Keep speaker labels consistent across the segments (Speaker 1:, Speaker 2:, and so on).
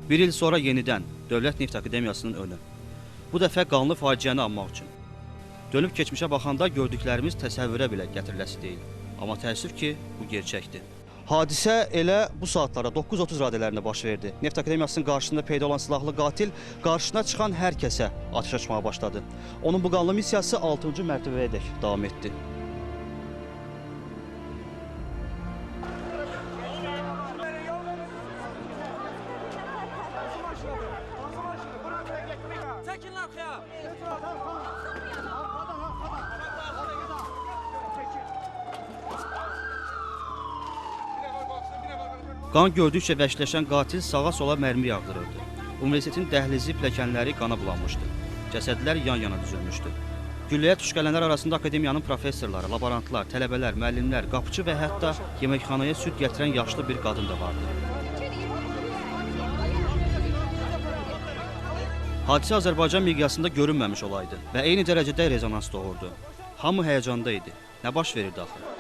Speaker 1: Bir il sonra yenidən Dövlət Neft Akademiyasının önü. Bu dəfə qanlı faciəni anmaq üçün. Dönüb keçmişə baxanda gördüklərimiz təsəvvürə belə gətiriləsi deyil. Amma təəssüf ki, bu gerçəkdir. Hadisə elə bu saatlarda 9:30 radələrində baş verdi. Neft Akademiyasının qarşısında peyda olan silahlı qatil qarşısına çıxan hər kəsə atəş açmağa başladı. Onun bu qanlı missiyası 6-cı mərtəbəyədək davam etdi. Qan gördükcə vəhşiləşən qatil sağa-sola mərmi yağdırırdı. Universitetin dəhlizi pilləkənləri qana bulanmışdı. Cəsədlər yan-yana düzülmüşdü. Gülləyə tuş gələnlər arasında akademiyanın professorları, laborantlar, tələbələr, müəllimlər, qapıçı və hətta yeməkxanaya süd gətirən yaşlı bir qadın da vardı. Hadisə Azərbaycan miqyasında görünməmiş olaydı və eyni dərəcədə rezonans doğurdu. Hamı həyəcanda idi. Nə baş verirdi axı?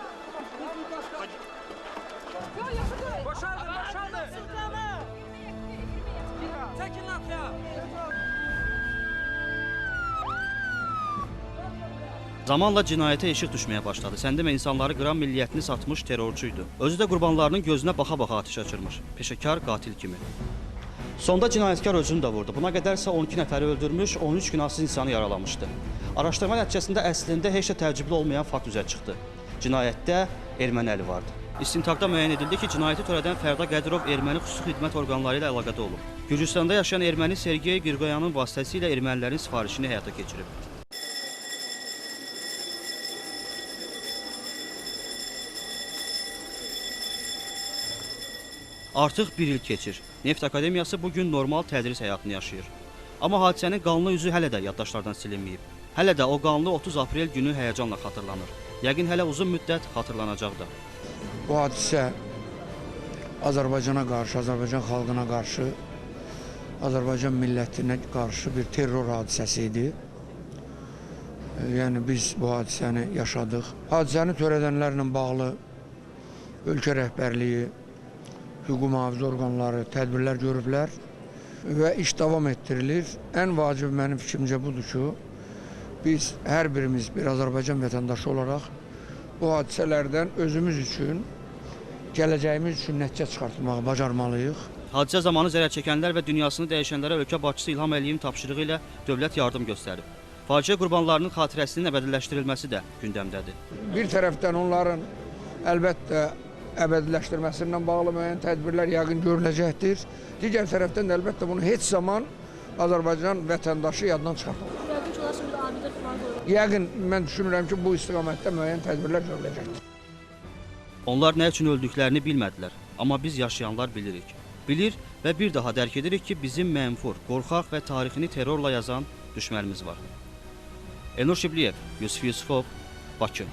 Speaker 1: Zamanla cinayətə işıq düşməyə başladı. Sən demə insanları qıran milliyyətini satmış terrorçuydu. Özü də qurbanlarının gözünə baxa-baxa atəş açırmış. Peşəkar qatil kimi. Sonda cinayətkar özünü də vurdu. Buna qədərsə 12 nəfəri öldürmüş, 13 günahsız insanı yaralamışdı. Araşdırma nəticəsində əslində heç də təəccüblü olmayan fakt üzə çıxdı. Cinayətdə erməni əli vardı. İstintaqda müəyyən edildi ki, cinayəti törədən Fərda Qədirov erməni xüsusi xidmət orqanları ilə əlaqədə olub. Gürcüstanda yaşayan erməni Sergey Girgoyanın vasitəsilə ermənilərin sifarişini həyata keçirib. Artıq bir il keçir. Neft Akademiyası bugün normal tədris həyatını yaşayır. Amma hadisənin qanlı üzü hələ də yaddaşlardan silinməyib. Hələ də o qanlı 30 aprel günü həyəcanla xatırlanır. Yəqin hələ uzun müddət xatırlanacaq da.
Speaker 2: Bu hadisə Azərbaycana qarşı, Azərbaycan xalqına qarşı, Azərbaycan millətinə qarşı bir terror hadisəsi idi. Yəni biz bu hadisəni yaşadıq. Hadisəni törədənlərlə bağlı ölkə rəhbərliyi, hüquq mühafizə orqanları tədbirlər görüblər və iş davam etdirilir. Ən vacib mənim fikrimcə budur ki, biz hər birimiz bir Azərbaycan vətəndaşı olaraq bu hadisələrdən özümüz üçün, gələcəyimiz üçün nəticə çıxartmağı bacarmalıyıq.
Speaker 1: Hadisə zamanı zərər çəkənlər və dünyasını dəyişənlərə ölkə başçısı İlham Əliyevin tapşırığı ilə dövlət yardım göstərib. Faciə qurbanlarının xatirəsinin əbədiləşdirilməsi də gündəmdədir.
Speaker 2: Bir tərəfdən onların əlbəttə əbədiləşdirməsindən bağlı müəyyən tədbirlər yəqin görüləcəkdir. Digər tərəfdən də əlbəttə bunu heç zaman Azərbaycan vətəndaşı yaddan çıxartmamalı.
Speaker 3: Yəqin ki, onlar bir abidə falan qoyulur.
Speaker 2: Yəqin, mən düşünürəm ki, bu istiqamətdə müəyyən tədbirlər görüləcəkdir.
Speaker 1: Onlar nə üçün öldüklərini bilmədilər, amma biz yaşayanlar bilirik. Bilir və bir daha dərk edirik ki, bizim mənfur, qorxaq və tarixini terrorla yazan düşmənimiz var. Elnur Şibliyev, Yusif Yusufov, Bakı.